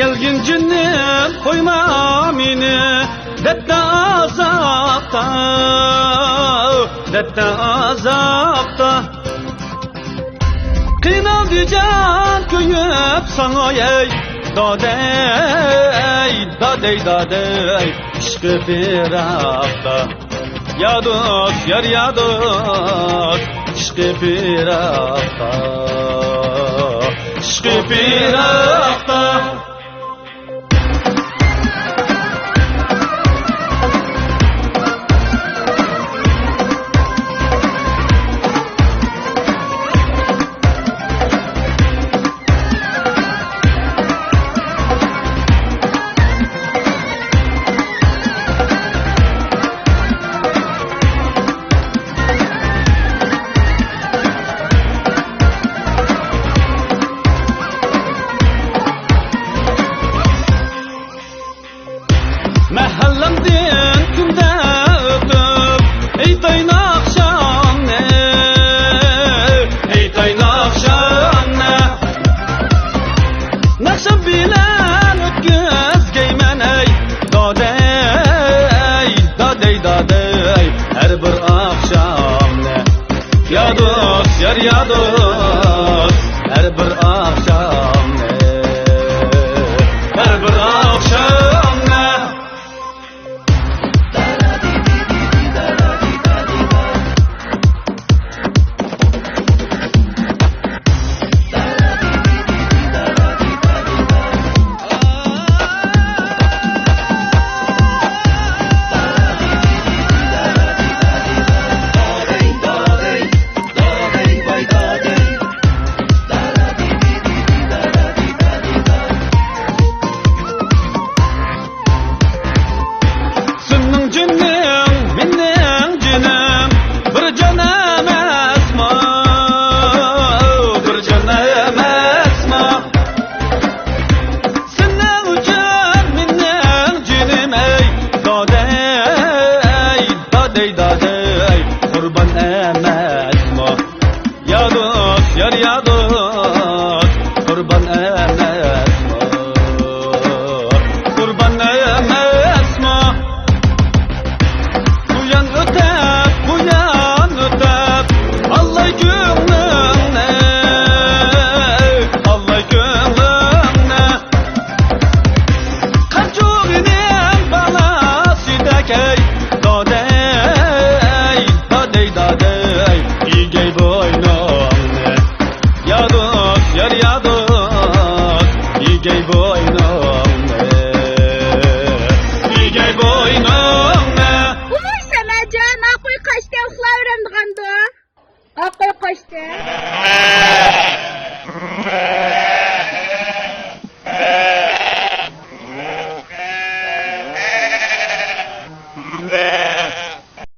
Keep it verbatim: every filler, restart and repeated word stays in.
كەلگىن جېنىم، قويما مېنى، دەردتە ئازابتا، دەردتە ئازابتا. قىينالدى جان كۆيۈپ ساڭا، ئەي دادەي، دادەي، دادەي، ئىشقى پىراقتا. يا دوست، يار يا دوست، ئىشقى پىراقتا، ئىشقى پىراقتا. مەھەللەمدىن كۈندە ئۆتۈپ، ئېيتاي ناخشامنى، ئېيتاي ناخشامنى. ناخشام بىلەن ئۆتكۈزگەيمەن، ئەي دادەي، دادەي، دادەي، ھەر بىر ئاخشامنى. يا دوست، يار يا دوست، ھەر بىر ئاخشامنى، ھەر بىر ئاخشامنى. سېنىڭ جېنىڭ، مېنىڭ جېنىم، بىر جان ئەمەسمۇ، بىر جان ئەمەسمۇ؟ سېنىڭ ئۈچۈن مېنىڭ جېنىم، ئەي دادەي، دادەي، دادەي، قۇربان ئەمەسمۇ؟ يا دوست، يار يا دوست، قۇربان ئەمەسمۇ؟ قۇربان ئەمەسمۇ؟ بۇ يان ئۆتەپ، بۇ يان ئۆتەپ، ئاللاي كۆڭلۈڭنى، ئاللاي كۆڭلۈڭنى. قانچۇغىنىڭ بالىسىدەك، ئەي دادەي، دادەي، دادەي، ئىگەي بوينۇڭنى. يا دوست، يار يا دوست، ئىگەي بوينۇڭنى.